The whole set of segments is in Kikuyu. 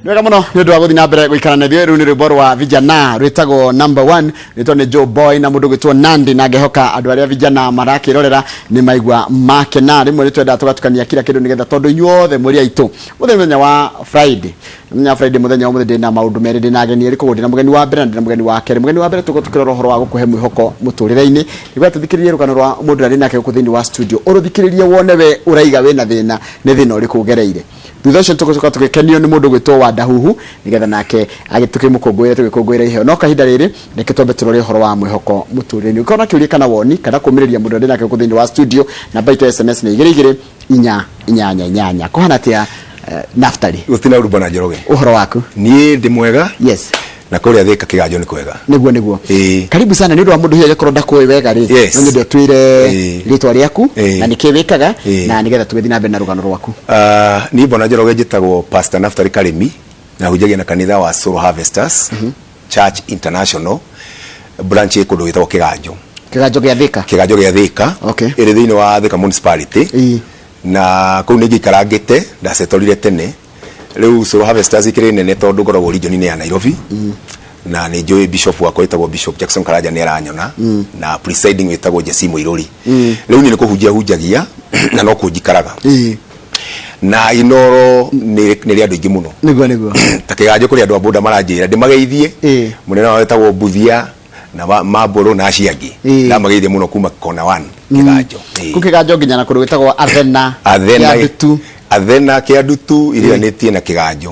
Nĩ wega mũno nĩ ũndũ wa gũthiĩ na mbere gũikara na ithuĩ. Rĩu nĩ rwĩmbo rwa vijana rwĩtagwo Number One, rwĩtwo nĩ Joe Boy na mũndũ gwĩtwo Nandi, na ngehoka andũ arĩa vijana marakĩrorera nĩ maigua makena. Rĩmwe nĩ twendaga tũgatukania kila kĩndũ nĩgetha, tondũ inyuothe mũrĩ aitũ. Mũthenya mũthenya wa Friday, mũthenya wa Friday, mũthenya wa ũmũthĩ ndĩna maũndũ merĩ, ndĩna ageni erĩ, koguo ndĩna mũgeni wa mbere na ndĩna mũgeni wa kerĩ. Mũgeni wa mbere tũgũkorwo tũkĩrora ũhoro wa gũkũhe mwĩhoko mũtũrĩre-inĩ, nĩguo tũthikĩrĩrie rũgano rwa mũndũ ũrĩa ndĩ nake gũkũ thĩinĩ wa studio. Ũrũthikĩrĩrie wone we ũraiga wĩna thĩna, nĩ thĩna ũrĩkũ ũgereire. Thutha ũcio tũgũcoka tũgĩkenio nĩ mũndũ gwĩtwo Wandahuhu nĩgetha nake tũkĩmũkũngũĩre tũgĩkũngũĩra iheo. No kahinda rĩrĩ reke twambe tũrore ũhoro wa mwĩhoko mũtũrĩre-inĩ. Ũngĩkorwo na kĩũria kana woni kana kũmĩrĩria mũndũ ũrĩa ndĩ nake gũkũ thĩinĩ wa studio, namba itũ ya SMS nĩ igĩrĩ igĩrĩ inya inyanya inyanya. Kũhana atĩa Naftali? Gũtina ũru, bwana Njoroge. Ũhoro waku? Niĩ ndĩ mwega. Na kũrĩa Thĩka kĩganjo nĩ kwega. Nĩguo nĩguo. Ĩĩ. Karibu sana. Nĩ ũndũ wa mũndũ hihi angĩkorwo ndakũĩ wega rĩ, no nyende ũtwĩre rĩtwa rĩaku na nĩkĩ wĩkaga na nĩgetha tũgĩthiĩ na mbere na rũgano rwaku. Ah, niĩ bwana Njoroge njĩtagwo Pastor Naftali Karĩmi na hunjagia na kanitha wa Soul Harvesters Church International, branch ĩ kũndũ gwĩtagwo Kĩganjo. Kĩganjo gĩa Thĩka? Kĩganjo gĩa Thĩka. Ĩrĩ thĩinĩ wa Thĩka Municipality. Na kũu nĩ ngĩikarangĩte, ndacetorire tene. Rĩu Soul Harvesters ikĩrĩ nene tondũ ngoragwo region-inĩ ya Nairobi. Na nĩ njũĩ bishop wakwa wĩtagwo Bishop Jackson Karanja nĩ aranyona, na presiding wĩtagwo Jesse Mũirũri. Rĩu niĩ nĩ kũhunjia hunjagia na no kuo njikaraga. Na Inoro nĩ rĩa andũ aingĩ mũno. Nĩguo nĩguo. Ta Kĩganjo kũrĩ andũ a boda maranjĩra ndĩmageithie. Mũnene wao wĩtagwo Mbuthia na Mambũrũ na acio angĩ. Ndamageithia mũno kuma Kona One Kĩganjo. Kũ Kĩganjo nginya na kũndũ gwĩtagwo Athena, Athena. Kĩandutu. Athena, Kĩandutu, iriganĩtie na Kĩganjo.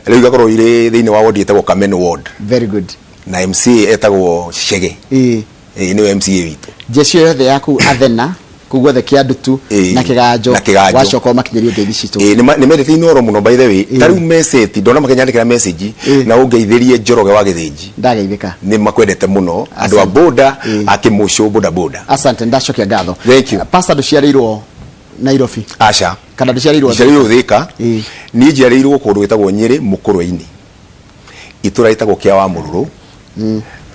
Rĩu igakorwo irĩ thĩinĩ wa ward ĩtagwo Kameno Ward. Very good. Na MCA etagwo Chege. Ĩĩ, nĩwe MCA witũ. Jeshi ĩyo yothe ya kũu Athena, kũu guothe Kĩandutu na Kĩganjo, na Kĩganjo. Wacoka ũmakinyĩrie ngeithi citũ. Ĩĩ, nĩ mendete Inooro mũno, by the way. Ta rĩu message ndona makĩnyandĩkĩra message na ũngeithĩrie Njoroge wa Gĩthĩnji. Ndageithĩka. Nĩ makwendete mũno andũ a Asante. boda a Kĩmũcũ boda boda. Asante, ndacokia ngatho. Thank you. Pastor, ndũciarĩirwo Nairobi? Aca. Kana ndũciarĩirwo? Njiarĩirwo Thĩka. Niĩ njiarĩirwo kũndũ gwĩtagwo Nyĩrĩ Mũkũrwe-inĩ, itũra rĩtagwo Kĩa wa Mũrũrũ.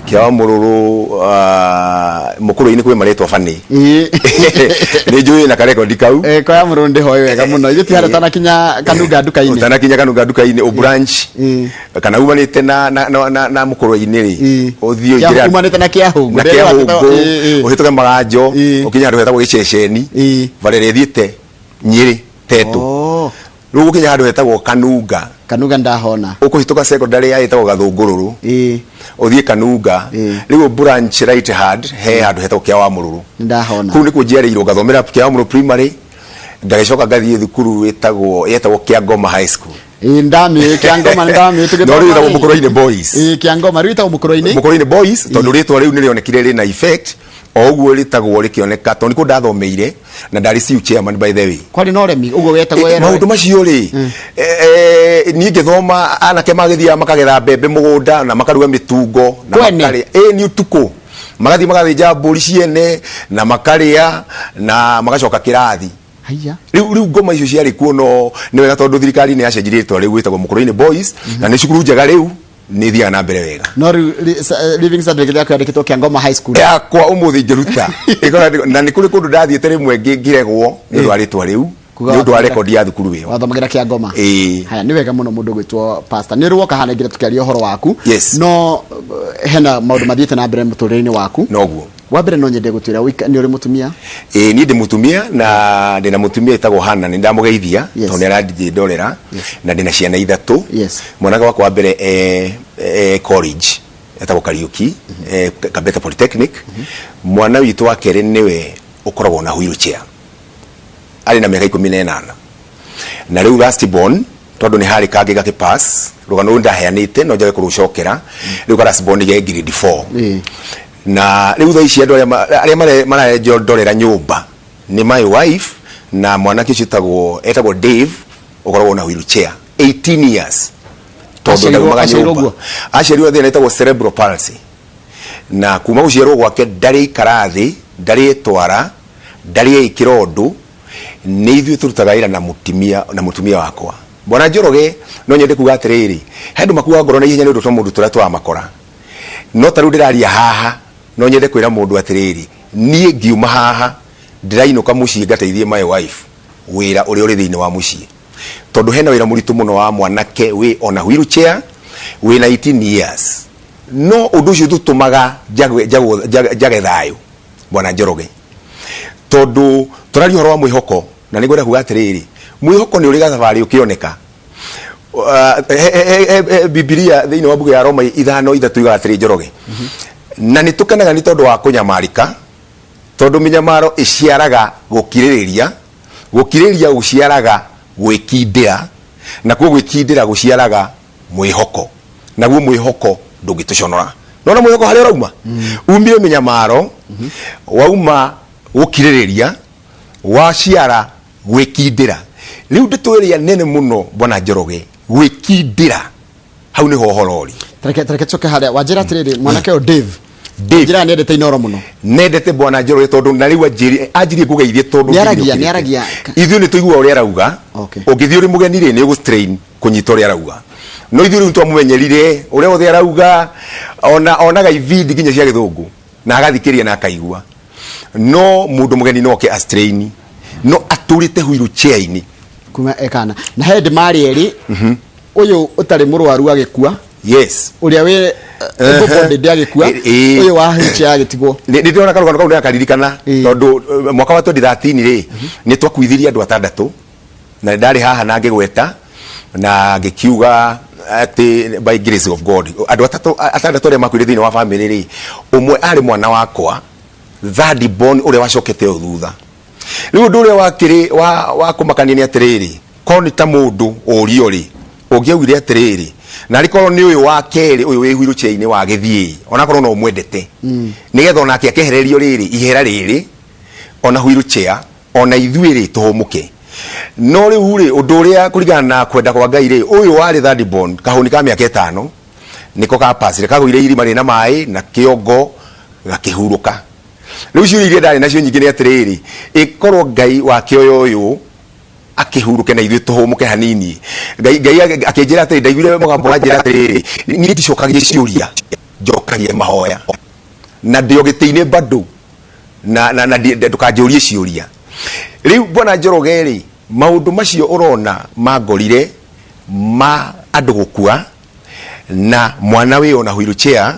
Kĩa wa Mũrũrũ, ah, Mũkũrwe-inĩ kwĩ marĩtwa bani. Nĩ njũĩ na karekondi kau. Eh, kwa ya mũrũ ndĩhoĩ wega mũno. Ithuĩ ti harĩa ũtanakinya Kanunga nduka-inĩ. Ũtanakinya Kanunga nduka-inĩ, ũ branch kana umanĩte na Mũkũrwe-inĩ rĩ, ũthiĩ ũingĩre Umanĩte na Kĩahũngũ. Na Kĩahũngũ, ũhĩtũke Maganjo, ũkinye handũ hetagwo Gĩceceni, bara ĩrĩa ĩthiĩte Nyĩrĩ Tetũ. Rĩu ũgũkinya handũ hetagwo Kanunga. Kanunga ndahona. Ũkũhĩtũka secondary ya ĩtagwo Gathũngũrũrũ, ũthiĩ Kanunga. Rĩu branch right hand he handũ hetagwo Kĩa wa Mũrũrũ. Ndahona. Kũu nĩkuo njiarĩirwo, ngathomera Kĩa wa Mũrũrũ Primary, ngagĩcoka ngathiĩ thukuru ĩtagwo yetagwo Kĩangoma High School. Ĩĩ, ndamĩũĩ Kĩangoma, nĩ ndamĩũĩ. No rĩu ĩtagwo Mũkũrwe-inĩ Boys. Ĩĩ, Kĩangoma rĩu ĩtagwo Mũkũrwe-inĩ. Mũkũrwe-inĩ Boys, tondũ rĩtwa rĩu nĩ rĩonekire rĩna effect o ũguo rĩtagwo rĩkĩoneka, tondũ nĩkuo ndathomeire na ndarĩ CU chairman, by the way. Kwarĩ na ũremi ũguo wetagwo? Maũndũ macio rĩ, niĩ ngĩthoma anake magĩthiaga makagetha mbembe mũgũnda na makaruga mĩtungo na Kwene. makarĩa. Ĩ, nĩ ũtukũ magathiĩ magathĩnja mbũri ciene na makarĩa na magacoka kĩrathi. Haiya. Rĩu ngoma icio ciarĩ kuo, no nĩ wega tondũ thirikari nĩ yacenjirie rĩtwa, rĩu gwĩtagwo Mũkũrũ-inĩ Boys, na nĩ cukuru njega, rĩu nĩ ithiaga na mbere wega. No rĩu leaving certificate yaku yandĩkĩtwo Kĩangoma High School? Yakwa ũmũthĩ ingĩruta na nĩ kũrĩ kũndũ ndathiĩte rĩmwe ngĩregwo nĩ ũndũ wa rĩtwa rĩu, nĩ ũndũ wa rekondi ya thukuru ĩyo. Wathomagĩra Kĩangoma? Ĩĩ. Haya, nĩ wega mũno mũndũ gwĩtwo pastor. Nĩ ũrĩ woka haha ngira tũkĩaria ũhoro waku. Yes. No hena maũndũ mathiĩte na mbere mũtũrĩre-inĩ waku. Noguo. Wa mbere no nyende gũtwĩra nĩ ũrĩ mũtumia? Ĩĩ, niĩ ndĩ mũtumia na ndĩna mũtumia ĩtagwo Hana, nĩ ndamũgeithia tondũ nĩ arandorera, na ndĩna ciana ithatũ. Mwanake wakwa wa mbere e college, etagwo Kariũki, e Kabete Polytechnic. Mwana witũ wa kerĩ nĩwe ũkoragwo na wheelchair, arĩ na mĩaka 18. Na rĩu last born, tondũ nĩ harĩ kangĩ gakĩ pass, rũgano rũu ndaheanĩte no njage kũrũcokera, rĩu ka last born ge grade 4. Na rĩu thaa ici andũ arĩa marendorera nyũmba nĩ my wife na mwanake ũcio etagwo Dave, ũkoragwo na wheelchair 18 years, tondũ ndaumaga Aciarirwo nyũmba. ũguo? Aciarirwo thĩna ĩtagwo cerebral palsy, na kuma gũciarwo gwake ndarĩ ikara thĩ, ndarĩ etwara, ndarĩ eĩkĩra ũndũ. Nĩ ithuĩ tũrutaga wĩra na mũtumia wakwa. Bwana Njoroge, no nyende kuga atĩrĩrĩ, he andũ makuaga ngoro na ihenya nĩ ũndũ twa mũndũ tũrĩa tũramakora, no ta rĩu ndĩraria haha, no nyende kwĩra mũndũ atĩrĩrĩ, niĩ ngiuma haha ndĩrainũka mũciĩ ngateithie my wife wĩra ũrĩa ũrĩ thĩinĩ wa mũciĩ. Tondũ hena wĩra mũritũ mũno wa mwanake wĩ ona wheelchair, wĩna 18 years. No ũndũ ũcio tũtũmaga njage thayũ, Bwana Njoroge, tondũ tũraria ũhoro wa mwĩhoko, na nĩ ngwenda kuga atĩrĩrĩ, mwĩhoko nĩ ũrĩ gathabarĩ ũkĩoneka. Bibilia thĩinĩ wa mbugu ya Roma 5:3 yugaga atĩrĩ, Njoroge, na nĩ tũkenaga nĩ tondũ wa kũnyamarĩka, tondũ mĩnyamaro ĩciaraga gũkirĩrĩria, gũkirĩrĩria gũciaraga gwĩkindĩra, nakuo gwĩkindĩra gũciaraga mwĩhoko, naguo mwĩhoko ndũngĩtũconora. Nona mwĩhoko harĩa ũrauma, umire mĩnyamaro, wauma gũkirĩrĩria, waciara gwĩkindĩra. Rĩu ndeto ĩrĩa nene mũno, Bwana Njoroge, gwĩkindĩra, hau nĩho ũhoro ũrĩ. Tareke tucoke harĩa wanjĩra atĩrĩrĩ, mwanake ũyũ Dave. Dave. Njĩra nĩendete Inooro mũno. Nendete, Bwana Njoroge, tondũ na rĩu anjirie ngũgeithie tondũ Nĩaragia, nginyũkĩrĩte. Nĩaragia. Ithuĩ nĩ tũiguaga ũrĩa arauga. Ũngĩthiĩ ũrĩ mũgeni rĩ, nĩ ũgũ-strain kũnyita ũrĩa arauga, no ithuĩ rĩu twamũmenyerire ũrĩa wothe arauga, ona onaga ibindi nginya cia gĩthũngũ na agathikĩria na akaigua. No mũndũ mũgeni no oke a-strain, no atũrĩte wheelchair-inĩ kuma ekana na he ndĩ marĩ erĩ, ũyũ ũtarĩ mũrwaru agĩkua, ũrĩa wĩ able bodied agĩkua, ũyũ wa wheelchair agĩtigwo. Nĩ ndĩrona karũgano kau ndĩrakaririkana, tondũ mwaka wa 2013 rĩ, nĩ twakuithirie andũ atandatũ, na nĩ ndarĩ haha na ngĩgweta na ngĩkiuga atĩ by grace of God andũ atatũ, atandatũ arĩa makuire thĩinĩ wa family rĩ, ũmwe arĩ mwana wakwa third born, ũrĩa wacokete o thutha. Rĩu ũndũ ũrĩa wakĩrĩ wa kũmakania nĩ atĩrĩrĩ, korwo nĩ ta mũndũ ũrio rĩ, ũngĩaugire atĩrĩrĩ, na arĩ korwo nĩ ũyũ wa kerĩ, ũyũ wĩ wheelchair-inĩ wagĩthiĩ, onakorwo no ũmwendete, nĩgetha onake akehererio rĩrĩ ihera rĩrĩ ona wheelchair, ona ithuĩ rĩ tũhũmũke. No rĩu rĩ, ũndũ ũrĩa kũringana na kwenda kwa Ngai rĩ, ũyũ warĩ third born, kahũni ka mĩaka 5 nĩko kapacire, kagũire irima rĩna maĩ na kĩongo gakĩhurũka. Rĩu ciũria iria ndarĩ nacio nyingĩ nĩ atĩrĩrĩ, ĩkorwo Ngai wakĩoya ũyũ akĩhurũke na ithuĩ tũhũmũke hanini. Ngai akĩnjĩra atĩrĩ, ndaiguire mũgambo wanjĩra atĩrĩrĩ, niĩ ndicokagia ciũria, njokagia mahoya, na ndĩ o gĩtĩ-inĩ bado, na ndũkanjũrie ciũria. Rĩu, Bwana Njoroge rĩ, maũndũ macio ũrona mangorire ma andũ gũkua na mwana wĩ ona wheelchair,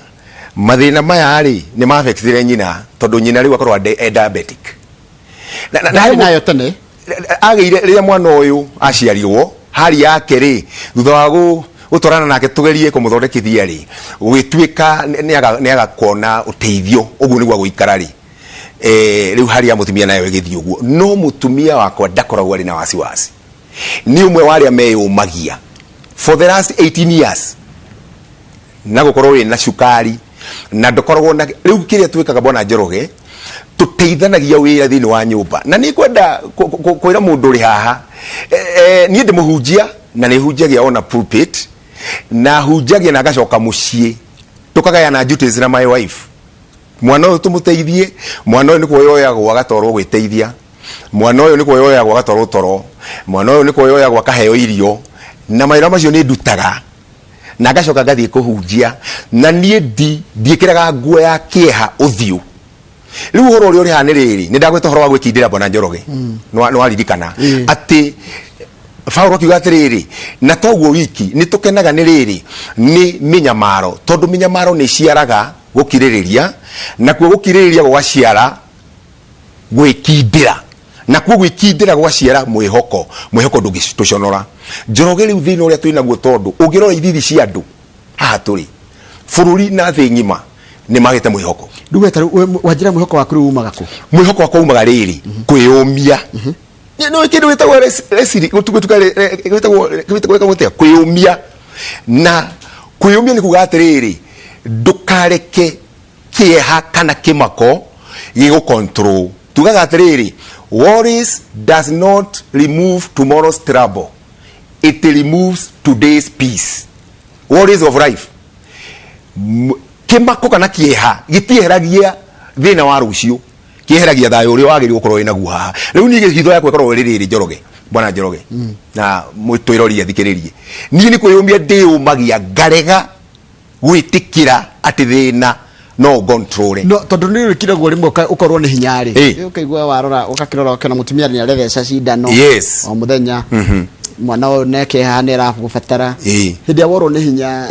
mathĩna maya rĩ, nĩ ma-affectire nyina, tondũ nyina rĩu akorwo e diabetic. Na Ndarĩ nayo tene. Agĩire rĩrĩa mwana ũyũ aciarirwo. Hali yake rĩ, thutha wa gũtwarana nake tũgerie kũmũthondekithia rĩ, gũgĩtuĩka nĩ aga kuona ũteithio ũguo nĩguo agũikara rĩ, rĩu hali ya mũtumia nayo ĩgĩthiĩ ũguo. No mũtumia wakwa ndakoragwo arĩ na wasiwasi, nĩ ũmwe wa arĩa meyũmagia for the last 18 years na gũkorwo wĩ na cukari na ndũkoragwo na. Rĩu kĩrĩa twĩkaga, Bwana Njoroge, tũteithanagia wĩra thĩinĩ wa nyũmba, na nĩ ngwenda kwĩra mũndũ ũrĩ haha, niĩ ndĩ mũhunjia na nĩ hunjagia ona pulpit, na hunjagia na ngacoka mũciĩ tũkagayana duties na my wife. Mwana ũyũ tũmũteithie, mwana ũyũ nĩ kuoyoyagwo agatwarwo gwĩteithia, mwana ũyũ nĩ kuoyoyagwo agatwarwo toro, mwana ũyũ nĩ kuoyoyagwo akaheo irio, na mawĩra macio nĩ ndutaga na ngacoka ngathiĩ kũhunjia, na niĩ ndiĩkĩraga nguo ya kĩeha ũthiũ. Rĩu ũhoro ũrĩa ũrĩ haha nĩ rĩrĩ, nĩ ndagweta ũhoro wa gwĩkindĩra, Bwana Njoroge, nĩ waririkana atĩ Paulo akiuga atĩrĩrĩ, na toguo wiki nĩ tũkenaga nĩ rĩrĩ, nĩ mĩnyamaro, tondũ mĩnyamaro nĩ ĩciaraga gũkirĩrĩria, nakuo gũkirĩrĩria gũgaciara gwĩkindĩra, nakuo gwĩkindĩra gũgaciara mwĩhoko. Mwĩhoko ndũngĩtũconora, Njoroge. Rĩu thĩna ũrĩa twĩ naguo, tondũ ũngĩrora ithithi cia andũ haha tũrĩ bũrũri na thĩ ng'ima nĩ magĩte mwĩhoko. Rĩu weta wanjĩra mwĩhoko waku rĩu umaga kũ? Mwĩhoko wakwa umaga rĩrĩ, kwĩyũmia. Nĩ kĩndũ gĩtagwo gĩtagwo gĩtagwo atĩa? Kwĩyũmia. Na kwĩyũmia nĩ kuga atĩrĩrĩ, ndũkareke kĩeha kana kĩmako gĩgũ control. Tugaga atĩrĩrĩ, worries does not remove tomorrow's trouble, it removes today's peace. Worries of life, kĩmako kana kĩeha gĩtieheragia thĩna wa rũciũ, kĩeheragia thayũ ũrĩa wagĩrĩirwo gũkorwo wĩ naguo haha. Rĩu niĩ hitho yakwa ĩkoragwo ĩrĩ rĩrĩ, Njoroge, Bwana Njoroge, na twĩrorie athikĩrĩrie, niĩ nĩ kwĩyũmia ndĩyũmagia, ngarega gwĩtĩkĩra atĩ thĩna no ũngontrole. No tondũ nĩ wĩkiragwo rĩmwe ũkorwo nĩ hinya rĩ, ũkaigua warora, ũgakĩrora ũkĩona mũtumia nĩ aretheca cindano o mũthenya. Mwana ũyũ neke haha nĩ aragũbatara. Hĩndĩ ĩrĩa worwo nĩ hinya.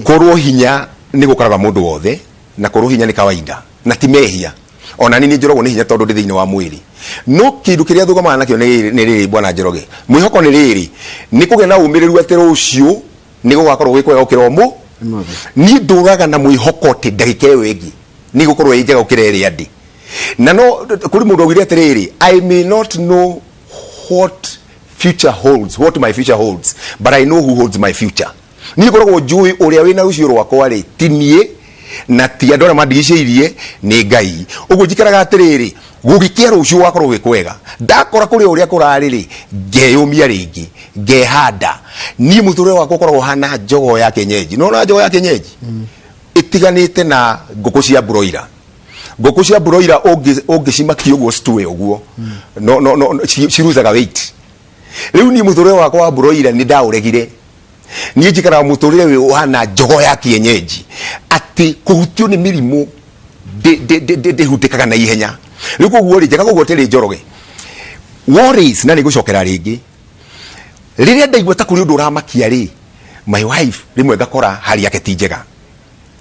Kũrwo hinya nĩ gũkoraga mũndũ wothe, na kũrwo hinya nĩ kawaida na ti mehia. Ona niĩ nĩ njũragwo nĩ hinya tondũ ndĩ thĩinĩ wa mwĩrĩ. No kĩndũ kĩrĩa thũgamaga nakĩo nĩ nĩ rĩrĩ, Bwana Njoroge, mwĩhoko nĩ rĩrĩ, nĩ kũgĩa na ũmĩrĩru atĩ rũciũ nĩ gũgakorwo gwĩ kwega gũkĩra ũmũ. Ũmũthĩ. Niĩ ndũraga na mwĩhoko atĩ ndagĩka ĩyo ĩngĩ nĩ ĩgũkorwo ĩ njega gũkĩra ĩrĩa ndĩ. Na no kũrĩ mũndũ augire atĩrĩrĩ, "I may not know what future holds, what my future holds, but I know who holds my future." Niĩ ngoragwo njũĩ ũrĩa wĩna rũciũ rwakwa rĩ, ti niĩ na ti andũ arĩa mandigicĩirie, nĩ Ngai. Ũguo njikaraga atĩrĩrĩ, gũgĩkĩa rũciũ gũgakorwo gwĩ kwega. Ndakora kũrĩ o ũrĩa kũrarĩ rĩ, ngeyũmia rĩngĩ, ngehanda. Niĩ mũtũrĩre wakwa ũkoragwo ũhana njogoo ya kĩenyenji. Nĩwona njogoo ya kĩenyenji? Ĩtiganĩte na ngũkũ cia broiler. Ngũkũ cia broiler ũngĩcimakia ũguo citue ũguo, no, no, no, ciruzaga weight. Rĩu niĩ mũtũrĩre wakwa wa broiler nĩ ndaũregire. Niĩ njikaraga mũtũrĩre wĩ ũhana njogoo ya kienyeji, atĩ kũhutio nĩ mĩrimũ ndĩhutĩkaga na ihenya. Rĩu koguo rĩ, njagaga ũguo atĩrĩ Njoroge, worries, na nĩ ngũcokera rĩngĩ, rĩrĩa ndaigua ta kũrĩ ũndũ ũramakia rĩ, my wife rĩmwe ngakora hali yake ti njega,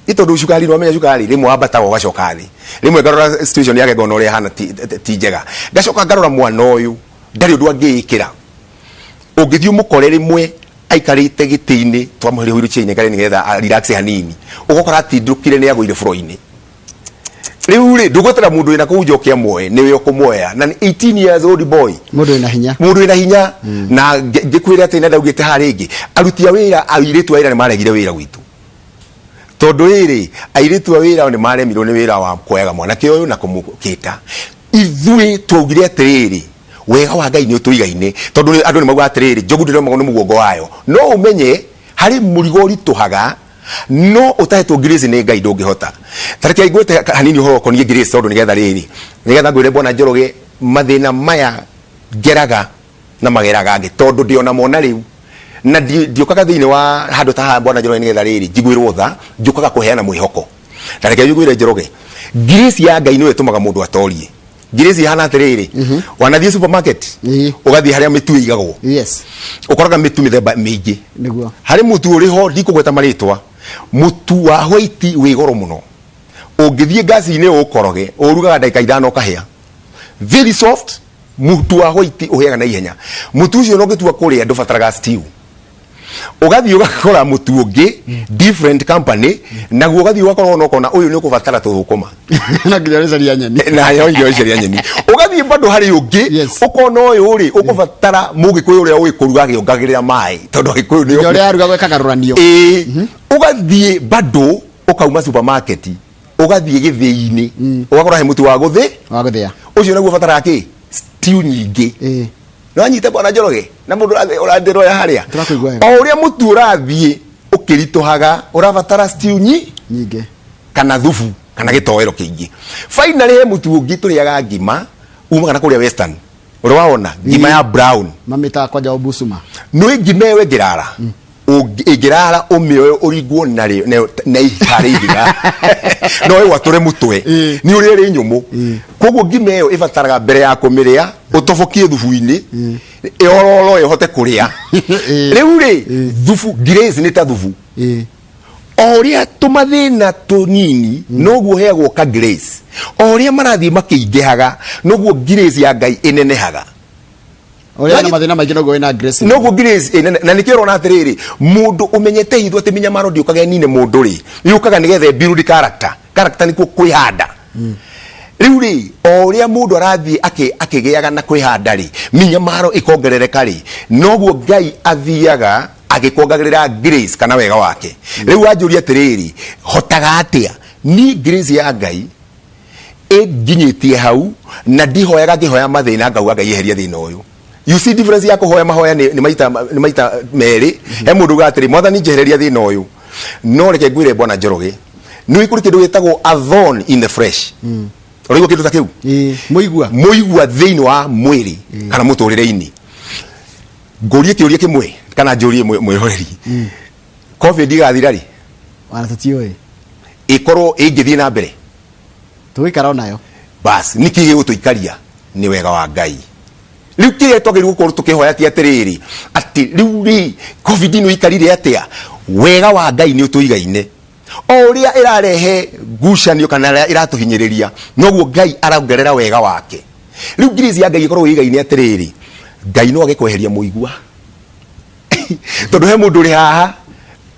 nĩ tondũ cukari, nĩwamenya cukari rĩmwe wambataga ũgacoka thĩ. Rĩmwe ngarora situation yake ngona ũrĩa ĩhana ti njega, ngacoka ngarora mwana ũyũ ndarĩ ũndũ angĩĩkĩra. Ũngĩthiĩ ũmũkore rĩmwe aikarĩte gĩtĩ-inĩ, twamũheire wheelchair-inĩ kare nĩgetha a relax hanini, ũgakora atindũkire nĩ agũire floor-inĩ. Rĩu rĩ, ndũgwetera mũndũ wĩna kũu njoke amuoe, nĩwe ũkũmuoya, na nĩ 18 years old boy. Mũndũ wĩna hinya. Mũndũ wĩna hinya. Na ngĩkwĩra atĩ na ndaugĩte haha rĩngĩ, aruti a wĩra, airĩtu a wĩra nĩ maregire wĩra gwitũ, tondũ rĩrĩ, airĩtu a wĩra nĩ maremirwo nĩ wĩra wa kuoyaga mwanake ũyũ na kũmũkĩta. Ithuĩ twaugire atĩrĩrĩ, wega wa Ngai nĩ ũtũigaine, tondũ andũ nĩ maugaga atĩrĩrĩ, njogu ndĩremagwo nĩ mũguongo wayo. No ũmenye harĩ mũrigo ũritũhaga, no ũtahetwo grace nĩ Ngai ndũngĩhota. Ta reke ngwĩte hanini ũhoro ũkoniĩ grace, tondũ nĩgetha rĩrĩ, nĩgetha ngwĩre Bwana Njoroge, mathĩna maya ngeraga na mageraga angĩ, tondũ ndĩ ona mona rĩu na ndiũkaga thĩinĩ wa handũ ta haha, Bwana Njoroge, nĩgetha rĩrĩ njiguĩrwo tha, njũkaga kũheana mwĩhoko. Na reke njiguĩre Njoroge, grace ya Ngai nĩyo ĩtũmaga mũndũ atorie. Grace ihana atĩrĩrĩ, wanathiĩ supermarket, ũgathiĩ harĩa mĩtu ĩigagwo, ũkoraga mĩtu mĩthemba mĩingĩ. Harĩ mũtu ũrĩ ho, ndikũgweta marĩtwa, mũtu wa white wĩ goro mũno. Ũngĩthiĩ ngasi-inĩ ũkoroge, ũrugaga ndagĩka 5 ũkahĩa, very soft. Mũtu wa white ũhĩaga na ihenya. Mũtu ũcio ona ũngĩtua kũrĩa ndũbataraga stew. Ũgathiĩ ũgakora mũtu ũngĩ, different company, naguo ũgathiĩ ũgakora ona ũkona ũyũ nĩ ũkũbatara tũthũkũma. Na nginya ũrĩcaria nyeni. Na yo nginya ũcaria nyeni. Ũgathiĩ bado harĩ ũngĩ, ũkona ũyũ rĩ, ũkũbatara mũgĩkũyũ ũrĩa ũĩ kũruga agĩongagĩrĩra maĩ, tondũ agĩkũyũ nĩ Nginya ũrĩa arugagwo ĩkagarũranio. Ĩĩ, ũgathiĩ bado ũkauma supermarket, ũgathiĩ gĩthĩi-inĩ, ũgakora he mũtu wa gũthĩ Wa gũthĩa. Ũcio naguo ũbataraga kĩ stew nyingĩ. Nĩwanyita, Bwana Njoroge, na mũndũ ũrandĩroya harĩa? Tũrakũigua wega. O ũrĩa mũtu ũrathiĩ ũkĩritũhaga, ũrabatara stew nyingĩ, kana thubu kana gĩtoero kĩingĩ. Finally he mũtu ũngĩ tũrĩaga ngima umaga na kũrĩa Western, ũrĩa waona ngima ya brown. Mamĩtaga kwanja obusuma. Nĩ ngima ĩyo ĩngĩrara, ĩngĩrara ũmĩoe ũringwo na iharĩ ihiga no ĩgwatũre mũtwe, nĩ ũrĩa ĩrĩ nyũmũ. Koguo ngima ĩyo ĩbataraga mbere ya kũmĩrĩa ũtobokie thubu-inĩ, ĩororo ĩhote kũrĩa. Rĩu rĩ, thubu, grace nĩ ta thubu. O ũrĩa tũmathĩna tũnini noguo heagwo ka grace, o ũrĩa marathiĩ makĩingĩhaga noguo grace ya Ngai ĩnenehaga. Ũrĩa wĩna mathĩna maingĩ noguo wĩna grace. Noguo grace ĩnene. Na nĩkĩo ũrona atĩrĩrĩ, mũndũ ũmenyete hitho atĩ mĩnyamaro ndĩũkaga ĩnine mũndũ rĩ, yũkaga nĩgetha ĩbuild character. Character nĩkuo kwĩhanda. Rĩu rĩ, o ũrĩa mũndũ arathiĩ akĩgĩaga na kwĩhanda rĩ, mĩnyamaro ĩkongerereka rĩ, noguo Ngai athiaga agĩkuongagĩrĩra grace kana wega wake. Rĩu wanjũria atĩrĩrĩ, hotaga atĩa? Niĩ grace ya Ngai ĩnginyĩtie hau, na ndihoyaga ngĩhoya mathĩna ngauga Ngai eheria thĩna ũyũ. You see difference ya kũhoya mahoya nĩ maita merĩ. He mũndũ ugaga atĩrĩ, "Mwathani, njehereria thĩna ũyũ." No reke ngwĩre, Bwana Njoroge, nĩ kũrĩ kĩndũ gĩtagwo a thorn in the flesh. Ũraigua kĩndũ ta kĩu? Ĩĩ, mũigua. Mũigua thĩinĩ wa mwĩrĩ kana mũtũrĩre-inĩ. Ngũrie kĩũria kĩmwe kana njũrie mwĩroreri, COVID igathira rĩ? Ona tũtiũĩ. Ĩkorwo ĩngĩthiĩ na mbere, Tũgũikara onayo. Bas, nĩkĩ gĩgũtũikaria? Nĩ wega wa Ngai. Rĩu kĩrĩa twagĩrĩirwo gũkorwo tũkĩhoya ti atĩrĩrĩ atĩ rĩu rĩ COVID ĩno ikarire atĩa. Wega wa Ngai nĩ ũtũigaine. O ũrĩa ĩrarehe ngucanio kana ĩrĩa ĩratũhinyĩrĩria, noguo Ngai arongerera wega wake. Rĩu grace ya Ngai ĩkoragwo ĩigaine atĩrĩrĩ, Ngai no age kweheria mũigua. Tondũ he mũndũ ũrĩ haha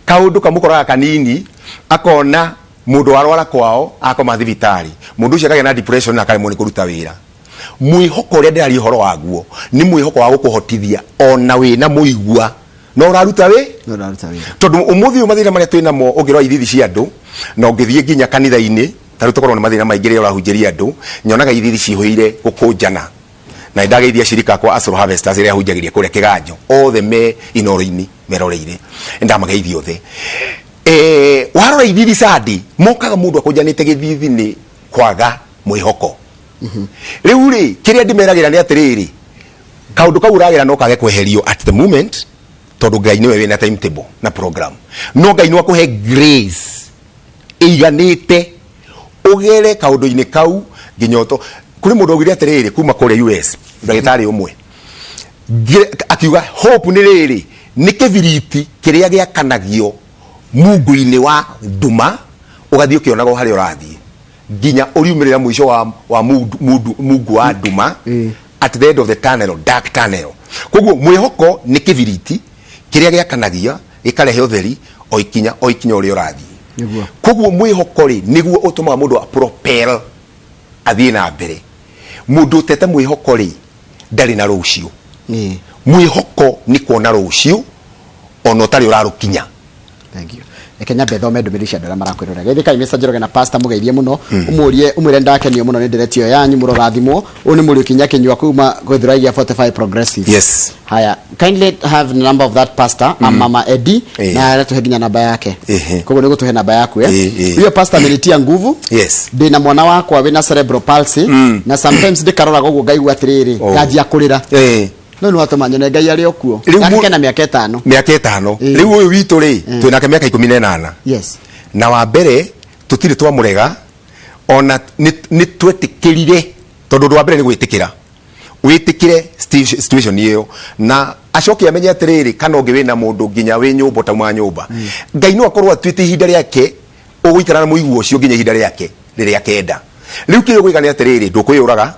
kaũndũ kamũkoraga kanini akona mũndũ warwara kwao akoma thibitarĩ, mũndũ ũcio akagĩa na depression na akaremwo nĩ kũruta wĩra. Mwĩhoko ũrĩa ndĩraria ũhoro waguo nĩ mwĩhoko wa gũkũhotithia ona wĩna mũigua no ũraruta wĩ No ũraruta wĩra. Tondũ ũmũthĩ ũyũ mathĩna marĩa twĩ namo, ũngĩrora ithithi cia andũ na ũngĩthiĩ nginya kanitha-inĩ, ta rĩu tũkoragwo na mathĩna maingĩ rĩrĩa ũrahunjĩria andũ, nyonaga ithithi cihũire gũkũnjana. Na nĩ ndageithia ashirika akwa a Soul Harvesters arĩa hunjagĩria kũrĩa Kĩganjo, othe me inoro-inĩ meroreire, nĩ ndamageithia othe. Warora ithithi Sunday, mokaga mũndũ akũnjanĩte gĩthithi nĩ kwaga mwĩhoko. Rĩu rĩ, kĩrĩa ndĩmeragĩra nĩ atĩrĩrĩ, kaũndũ kau ũragera no kage kweherio at the moment, tondũ Ngai nĩwe wĩna timetable na program, no Ngai no akũhe grace ĩiganĩte ũgere kaũndũ-inĩ kau nginya ũto. Kũrĩ mũndũ augire atĩrĩrĩ kuma kũrĩa US, ndagĩtarĩ ũmwe akiuga hope nĩ rĩrĩ, nĩ kĩbiriti kĩrĩa gĩakanagio mungu-inĩ wa nduma, ũgathiĩ ũkĩonaga o harĩa ũrathiĩ nginya ũriumĩrĩra mũico wa mungu wa nduma, at the end of the tunnel, dark tunnel. Koguo mwĩhoko nĩ kĩbiriti kĩrĩa gĩakanagia gĩkarehe ũtheri o ikinya o ikinya ũrĩa ũrathiĩ. Koguo mwĩhoko rĩ, nĩguo ũtũmaga mũndũ a propel athiĩ na mbere. Mũndũ ũtete mwĩhoko rĩ, ndarĩ na rũciũ. Mwĩhoko nĩ kuona rũciũ ona ũtarĩ ũrarũkinya. Thank you. Reke nyambe thome ndũmĩrĩri cia andũ arĩa marakwĩrorera. Geithĩkai Mr. Njoroge na Pastor, mũgeithie mũno. Ũmũrie ũmwĩre ndakenio mũno nĩ ndereti ĩyo yanyu, mũrorathimwo. Ũyũ nĩ Mũriũki Nyakinyua kuma Gĩthũrai gĩa 45 Progressive. Yes. Haya, kindly have the number of that pastor, Mama Eddie, na aratũhe nginya namba yake. Koguo nĩ gũtũhe namba yaku, eh? Huyo pastor amenitia nguvu. Ndĩna mwana wakwa wĩna cerebral palsy, na sometimes ndĩkaroraga ũguo ngaigua atĩrĩrĩ, nganjia kũrĩra. No nĩ watũma nyone Ngai arĩ o kuo. Rĩu Gake kena mĩaka 5. Mĩaka 5. Rĩu ũyũ witũ rĩ, twĩ nake mĩaka 18. Na wa mbere tũtirĩ twamũrega, ona nĩ twetĩkĩrire, tondũ ũndũ wa mbere nĩ gwĩtĩkĩra, wĩtĩkĩre situation ĩyo, na acoke amenye atĩrĩrĩ, kana ũngĩ wĩna mũndũ nginya wĩ nyũmba ũtauma nyũmba, Ngai no akorwo atuĩte ihinda rĩake ũgũikara na mũigua ũcio nginya ihinda rĩake rĩrĩa akenda. Rĩu kĩrĩa ũgwĩka nĩ atĩrĩrĩ, ndũkwĩyũraga,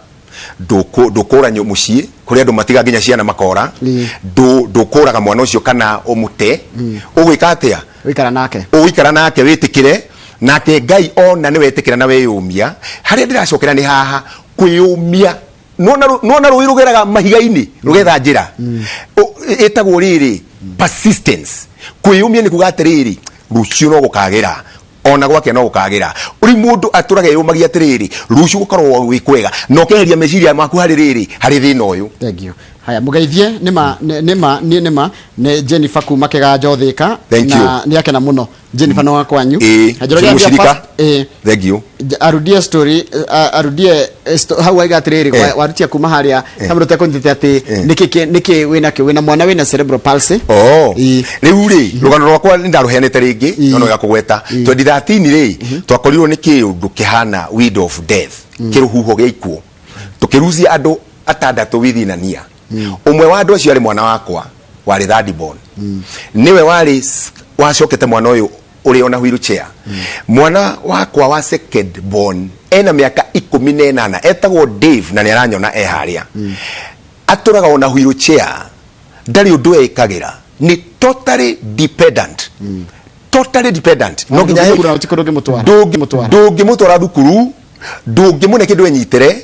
ndũkũra mũciĩ kũrĩa andũ matiga nginya ciana makora, ndũkũraga mwana ũcio kana ũmũte. Ũgwĩka atĩa? Ũikara nake. Ũgũikara nake, wĩtĩkĩre nake Ngai ona nĩ wetĩkĩra na wĩyũmia. Harĩa ndĩracokera nĩ haha kwĩyũmia. Nona rũĩ rũgeraga mahiga-inĩ rũgetha njĩra. Ĩtagwo rĩrĩ persistence. Kwĩyũmia nĩ kuga atĩrĩrĩ, rũciũ no gũkagĩra, ona gwake no gũkagĩra. Rĩu mũndũ atũraga eyũmagia atĩrĩrĩ, rũciũ gũkorwo gwĩ kwega, na ũkeheria meciria maku harĩ rĩrĩ, harĩ thĩna ũyũ. Thank you. Haya, mũgeithie nĩma nĩma niĩ nĩma nĩ Jennifer kuma Kĩganjo Thĩka. Thank na you. Nĩ akena mũno. Jennifer nĩ wa kwanyu. Ĩĩ, Njoroge ambia mũcirika. first, Thank you. Arudie story, arudie hau aiga atĩrĩrĩ, warutia kuma harĩa kamũndũ tekũnyitĩte atĩ nĩkĩ nĩkĩ wĩna kĩo, wĩna mwana wĩna cerebral palsy. Oh. Rĩu rĩ, rũgano rwakwa nĩ ndarũheanĩte rĩngĩ, no no ya kũgweta. 2013 rĩ, twakorirwo nĩ kĩũndũ kĩhana wind of death, kĩrũhuho gĩa ikuũ. Tũkĩrucia andũ atandatũ within a year. Ũmwe wa andũ acio arĩ mwana wakwa warĩ third born. Nĩwe warĩ wacokete mwana ũyũ ũrĩ ona wheelchair. Mwana wakwa wa second born ena mĩaka 18, etagwo Dave na nĩ aranyona e harĩa. Atũraga ona wheelchair, ndarĩ ũndũ ekagĩra, nĩ totally dependent. Totally dependent. No nginya Thukuru na gũtirĩ kũndũ ũngĩmũtwara. Mũtwara. Ndũngĩmũtwara thukuru, ndũngĩmũne kĩndũ enyitĩre,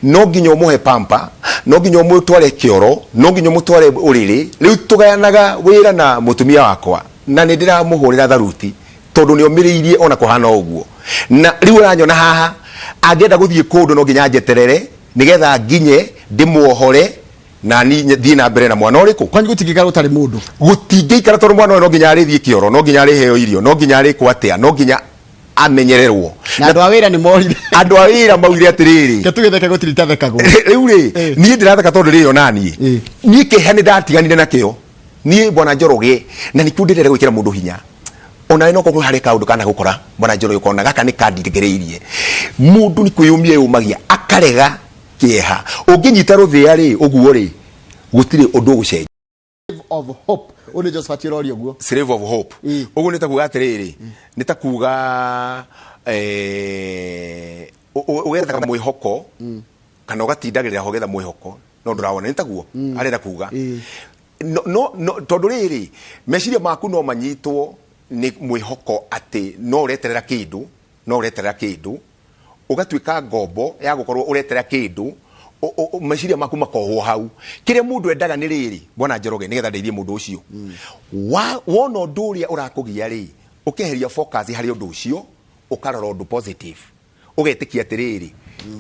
no nginya ũmũhe pamper, no nginya ũmũtware kĩoro, no nginya ũmũtware ũrĩrĩ. Rĩu tũgayanaga wĩra na mũtumia wakwa, na nĩ ndĩramũhũrĩra tharuti tondũ nĩ omĩrĩirie ona kũhana ũguo. Na rĩu ũranyona haha, angĩenda gũthiĩ kũndũ no nginya njeterere nĩgetha nginye ndĩmuohore na ni thiĩ na mbere na mwana ũrĩkũ. Kwanyu gũtingĩikara gũtarĩ mũndũ. Gũtingĩikara tondũ mwana ũyũ no nginya arĩthiĩ kĩoro, no nginya arĩheo irio, no nginya arĩkwo atĩa, no nginya amenyererwo. Na andũ a wĩra nĩ morire. Andũ a wĩra maugire atĩrĩrĩ, Ke tũgĩtheke gũtirĩ itathekagwo. Rĩu rĩ, niĩ ndĩratheka tondũ rĩrĩ ona niĩ niĩ kĩeha nĩ ndatiganire nakĩo niĩ Bwana Njoroge, na nĩkĩo ndĩrenda gwĩkĩra mũndũ hinya. Onawe no korwo harĩ kaũndũ kana gũkora Bwana Njoroge ũkona gaka nĩ kandiregereirie. Mũndũ nĩ kwĩyũmia eyũmagia akarega kĩeha. Ũngĩnyita rũthĩa rĩ ũguo rĩ, Gũtirĩ ũndũ ũgũcenjia. Of hope, ũyũ nĩ Josephat ũroria ũguo. Slave of hope. Ũguo nĩ ta kuga atĩrĩrĩ, nĩ ta kuga ũgethaga mwĩhoko kana ũgatindagĩrĩra ho getha mwĩhoko no ndũrawona, nĩ taguo arenda kuga. No, no, no, tondũ rĩrĩ, meciria maku no manyitwo nĩ mwĩhoko atĩ no ũreterera kĩndũ, no ũreterera kĩndũ, ũgatuĩka ngombo ya gũkorwo ũreterera kĩndũ, meciria maku makohwo hau. Kĩrĩa mũndũ endaga nĩ rĩrĩ, bwana Njoroge, nĩgetha ndeithie mũndũ ũcio, wona ũndũ ũrĩa ũrakũgia rĩ, ũkeheria focus harĩ ũndũ ũcio, ũkarora ũndũ positive, ũgetĩkia atĩrĩrĩ,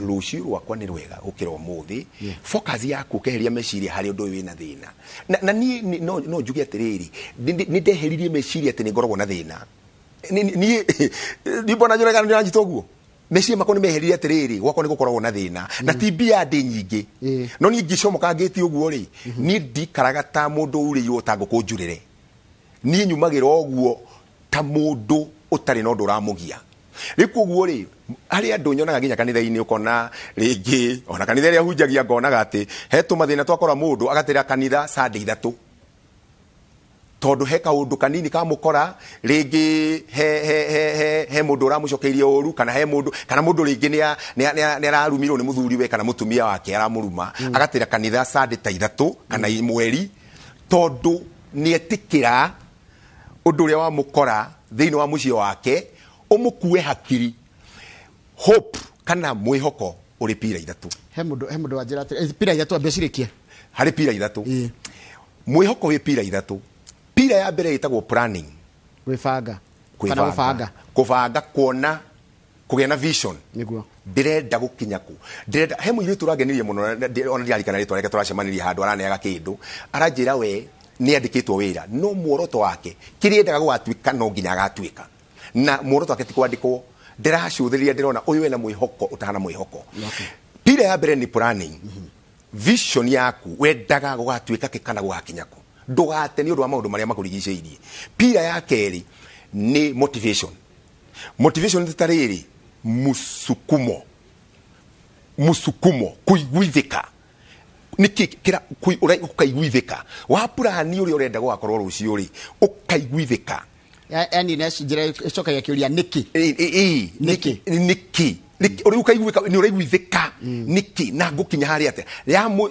rũciũ rwakwa nĩ rwega gũkĩra ũmũthĩ. Focus yaku ũkeheria meciria harĩ ũndũ ũyũ wĩna thĩna. Na niĩ no njuge atĩrĩrĩ, nĩ ndeheririe meciria atĩ nĩ ngoragwo na thĩna. Niĩ niĩ bwana Njoroge, kana nĩ ũranyita ũguo, meciria makwa nĩ meherire atĩrĩrĩ, gwakwa nĩ gũkoragwo na thĩna na ti mbia ndĩ nyingĩ, no niĩ ngĩcomoka ngĩti ũguo rĩ, niĩ ndikaraga ta mũndũ urĩirwo ta ngũkũ njurĩre. Niĩ nyumagĩra ũguo ta mũndũ ũtarĩ na ũndũ ũramũgia. Rĩu koguo rĩ, harĩ andũ nyonaga nginya kanitha-inĩ, ũkona rĩngĩ ona kanitha ĩrĩa hunjagia, ngonaga atĩ he tũmathĩna twakora, mũndũ agatĩra kanitha Sunday 3 tondũ he kaũndũ kanini kamũkora, rĩngĩ he mũndũ ũramũcokeirie ũru, kana he mũndũ, kana mũndũ rĩngĩ nĩ ararumirwo nĩ mũthuri we kana mũtumia wake aramũruma, agatĩra kanitha Sunday ta 3 kana mweri tondũ nĩ etĩkĩra ũndũ ũrĩa wamũkora thĩinĩ wa mũciĩ wake ũmũkue hakiri. Hope kana mwĩhoko ũrĩ pillar 3. He mũndũ wanjĩra atĩrĩ, pillar 3, ambia cirĩkie. Harĩ pillar 3. Mwĩhoko wĩ pillar 3. Pillar ya mbere ĩtagwo planning. Gwĩbanga kana gũbanga. Kũbanga, kuona, kũgĩa na vision. Ndĩrenda gũkinya kũ, ndĩrenda. He mũirĩtu ũrangenirie mũno na ona ndirarikana rĩtwa rĩake, tũracemanirie handũ araneaga kĩndũ, aranjĩra we nĩ andĩkĩtwo wĩra, no muoroto wake kĩrĩa endaga gũgatuĩka no nginya agatuĩka, na muoroto wake ti kwandĩkwo. Ndĩracũthĩrĩria, ndĩrona ũyũ ena mwĩhoko ũtahana mwĩhoko. Pillar ya mbere nĩ planning, vision yaku, wendaga gũgatuĩka kĩ kana gũgakinya kũ, ndũgate nĩ ũndũ wa maũndũ marĩa makũrigicĩirie. Pillar ya kerĩ nĩ motivation. Motivation nĩ ta rĩrĩ, musukumo, musukumo, kuiguithĩka nĩkĩ kĩra ũkaiguithĩka wa purani ũrĩa ũrenda gũgakorwo rũciũ rĩ, ũkaiguithĩka. Yani nĩ njĩra ĩcokagia kĩũria nĩkĩ. Nĩkĩ? Nĩkĩ ũrĩa ũkaiguĩka nĩ ũraiguithĩka nĩkĩ na ngũkinya harĩa atĩa.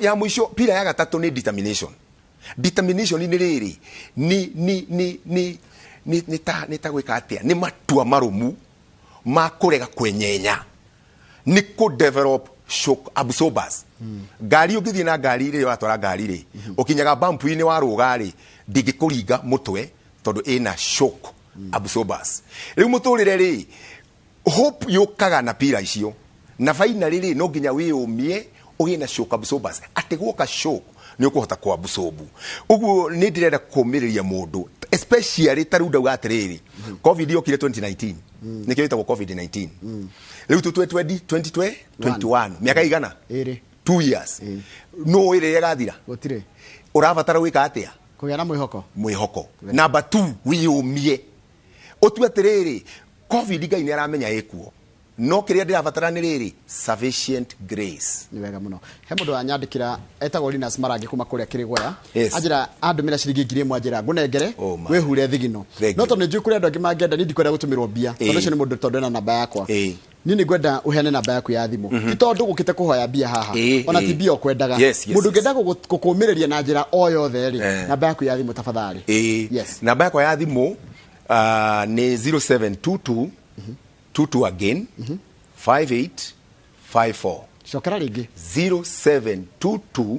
Ya mũico, pillar ya gatatũ nĩ determination. Determination nĩ rĩrĩ, nĩ ta gwĩka atĩa, nĩ matua marũmu ma kũrega kwenyenya, nĩ kũ develop shock absorbers. Ngari, ũngĩthiĩ na ngari rĩrĩa ũratwara ngari rĩ, ũkinyaga bump-inĩ, warũga rĩ, ndĩngĩkũringa mũtwe tondũ ĩna shock absorbers. Rĩu mũtũrĩre rĩ, hope yũkaga na pillar icio, na finally rĩ, no nginya wĩyũmie ũgĩe na shock absorbers, atĩ guoka shock nĩ ũkũhota kũ absorb. Ũguo nĩ ndĩrenda kũmĩrĩria mũndũ, especially ta rĩu ndauga atĩrĩrĩ, COVID yokire 2019, nĩkĩo ĩtagwo COVID-19. Rĩu tũtwe 2021, mĩaka igana? 2. 2 years. No ĩrĩa ĩgathira. Gũtirĩ. Ũrabatara gwĩka atĩa? Kũgĩa na mwĩhoko. Mwĩhoko. Number 2, wĩyũmie, ũtue atĩrĩrĩ, COVID Ngai nĩ aramenya ĩkuo, no kĩrĩa ndĩrabatara nĩ rĩrĩ, sufficient grace. Nĩ wega mũno. He mũndũ wanyandĩkĩra etagwo Linus Marangi kuma kũrĩa Kĩrĩgwea. Anjĩra andũmĩra ciringi 1000, anjĩra ngũnengere. Oh my. Wĩhure thigino. Thank No you. tondũ nĩ njũĩ kũrĩ andũ angĩ mangĩenda, niĩ ndikwenda gũtũmĩrwo mbia tondũ ũcio nĩ mũndũ, tondũ ena namba yakwa. Niĩ nĩ ngwenda ũheane namba yaku ya thimũ, ti tondũ gũkĩte kũhoya mbia haha, ona ti mbia ũkwendaga. Mũndũ ũngĩenda gũkũmĩrĩria na njĩra o yothe rĩ, namba yaku ya thimũ tafadhali. Yes. Namba yakwa ya thimũ nĩ 0722 22 again 5854. Cokera rĩngĩ. 0722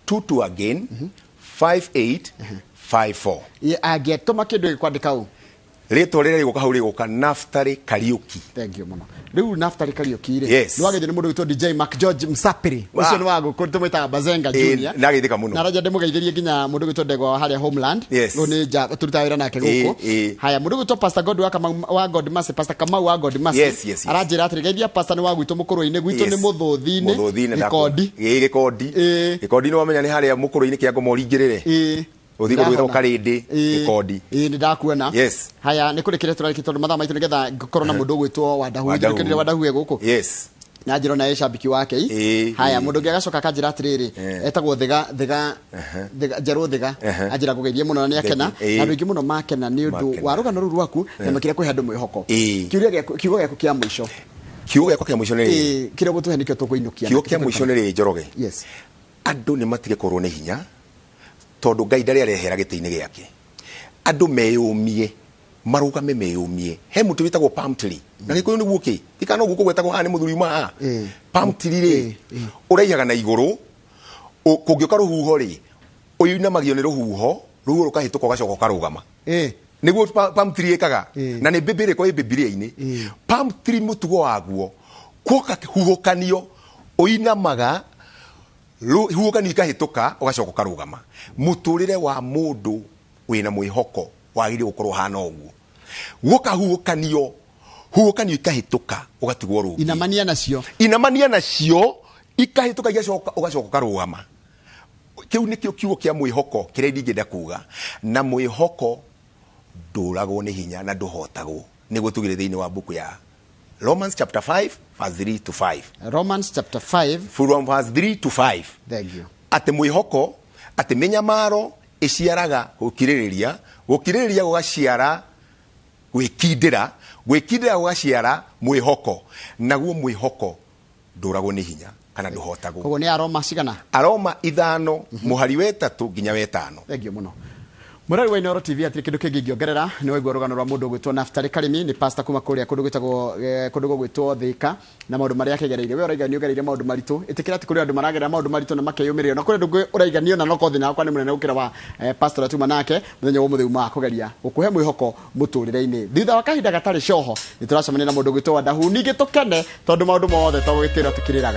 22 again 5854. Angĩtũma kĩndũ gĩkwandĩka ũ? Rĩtwa rĩrĩa rĩgũka hau rĩgũka Naftali Kariuki. Thank you mũno. Rĩu Naftali Kariuki rĩ, Yes. nĩ wageithio nĩ mũndũ wĩtwo DJ Mark George Msapiri. Ũcio nĩ wa gũkũ, tũmwĩtaga Bazenga Junior. Ndageithĩka mũno. Na araja ndĩmũgeithĩrie nginya mũndũ wĩtwo Ndegwa wa harĩa Homeland. Yes. Rĩu nĩ nja tũrutaga wĩra nake gũkũ. Haya, mũndũ wĩtwo Pastor God wa Kamau wa God Mercy, Pastor Kamau wa God Mercy. Aranjĩra atĩrĩ, geithia pastor nĩ wa gwitũ mũkũrũ-inĩ gwitũ, nĩ mũthũthi-inĩ. Mũthũthi-inĩ. Gĩkondi. Gĩkondi. Gĩkondi nĩ wamenya nĩ harĩa mũkũrũ-inĩ kĩa ngoma ũringĩrĩre. Ũthiĩ kũndũ gwĩtagwo Karĩndĩ. Gĩkondi. Ĩĩ, nĩ ndakuona. Yes. Haya, nĩ kũrĩkĩrĩa tũrarĩkia tondũ mathaa maitũ, nĩgetha ngorwo na mũndũ ũgwĩtwo Wandahu. Wandahu. Njĩrĩkĩrĩre Wandahu e gũkũ. Yes. Na njĩra ona shabiki wake i. Haya, mũndũ ũngĩ agacoka akanjĩra atĩrĩrĩ, etagwo Thiga Thiga Thiga Njerũ Thiga, anjĩra ngũgeithie mũno na nĩ akena. Thank you. Na andũ aingĩ mũno makena nĩ ũndũ Makena. wa rũgano rũu rwaku na makĩria kũhe andũ mwĩhoko. Kĩũria gĩaku, kiugo gĩaku kĩa mũico. Kiugo gĩakwa kĩa mũico nĩ rĩrĩ. Kĩrĩa ũgũtũhe nĩkĩo tũkũinũkia Kiugo nakĩo. Kĩa mũico nĩ rĩrĩ, Njoroge. Yes. Andũ nĩ matige kũrwo nĩ hinya tondũ Ngai ndarĩ arehera gĩtĩ-inĩ gĩake. Andũ meyũmie, marũgame meyũmie. He mũtĩ wĩtagwo palm tree na Gĩkũyũ nĩguo kĩ tikana ũguo kũgwetagwo haha nĩ mũthuri uma haha. Palm tree rĩ, ũraihaga na igũrũ, kũngĩũka rũhuho rĩ, ũinamagio nĩ rũhuho, rũhuho rũkahĩtũka ũgacoka ũkarũgama. Nĩguo palm tree ĩkaga. Na nĩ Bibilia ĩkorwo ĩ Bibilia-inĩ. Palm tree mũtugo waguo, kuoka huhũkanio ũinamaga, huhũkanio ikahĩtũka ũgacoka ũkarũgama. Mũtũrĩre wa mũndũ wĩna mwĩhoko wagĩrĩire gũkorwo ũhana ũguo. Guoka huhũkanio, huhũkanio ikahĩtũka ũgatigwo rũngĩ. Inamania nacio. Inamania nacio ikahĩtũka igacoka ũgacoka ũkarũgama. Kĩu nĩkĩo kiugo kĩa mwĩhoko kĩrĩa ndingĩenda kuga. Na mwĩhoko ndũragwo nĩ hinya na ndũhotagwo. Nĩguo tugire thĩinĩ wa mbuku ya Romans chapter 5 verse 3 to 5. Romans chapter 5 from verse 3 to 5. Thank you. Atĩ mwĩhoko, atĩ mĩnyamaro ĩciaraga gũkirĩrĩria, gũkirĩrĩria gũgaciara gwĩkindĩra, gwĩkindĩra gũgaciara mwĩhoko, naguo mwĩhoko ndũragwo nĩ hinya kana ndũhotagwo. Koguo nĩ Aroma cigana? Aroma 5 mũhari wa 3 nginya wa 5. Thank you mũno. Mũrori wa Inooro TV, hatirĩ kĩndũ kĩngĩ ingĩongerera. Nĩ waigua rũgano rwa mũndũ ũgwĩtwo Naftali Karimi, nĩ pastor kuma kũrĩa kũndũ gwĩtagwo kũndũ gũgwĩtwo Thika, na maũndũ marĩa akĩgereire. We ũraiga nĩ ũgereire maũndũ maritũ, ĩtĩkĩra atĩ kũrĩ andũ maragerera maũndũ maritũ na makeyũmĩrĩria, na kũrĩ andũ ũngĩ ũraiga niĩ ona no korwo thĩna wakwa nĩ mũnene gũkĩra wa pastor ũrĩa tuma nake mũthenya wa ũmũthĩ uma kũgeria gũkũhe mwĩhoko mũtũrĩre-inĩ. Thutha wa kahinda gatarĩ coho nĩ tũracemania na mũndũ ũgwĩtwo Wandahu, ningĩ tũkene tondũ maũndũ mothe to gũgĩtĩra tũkĩrĩraga.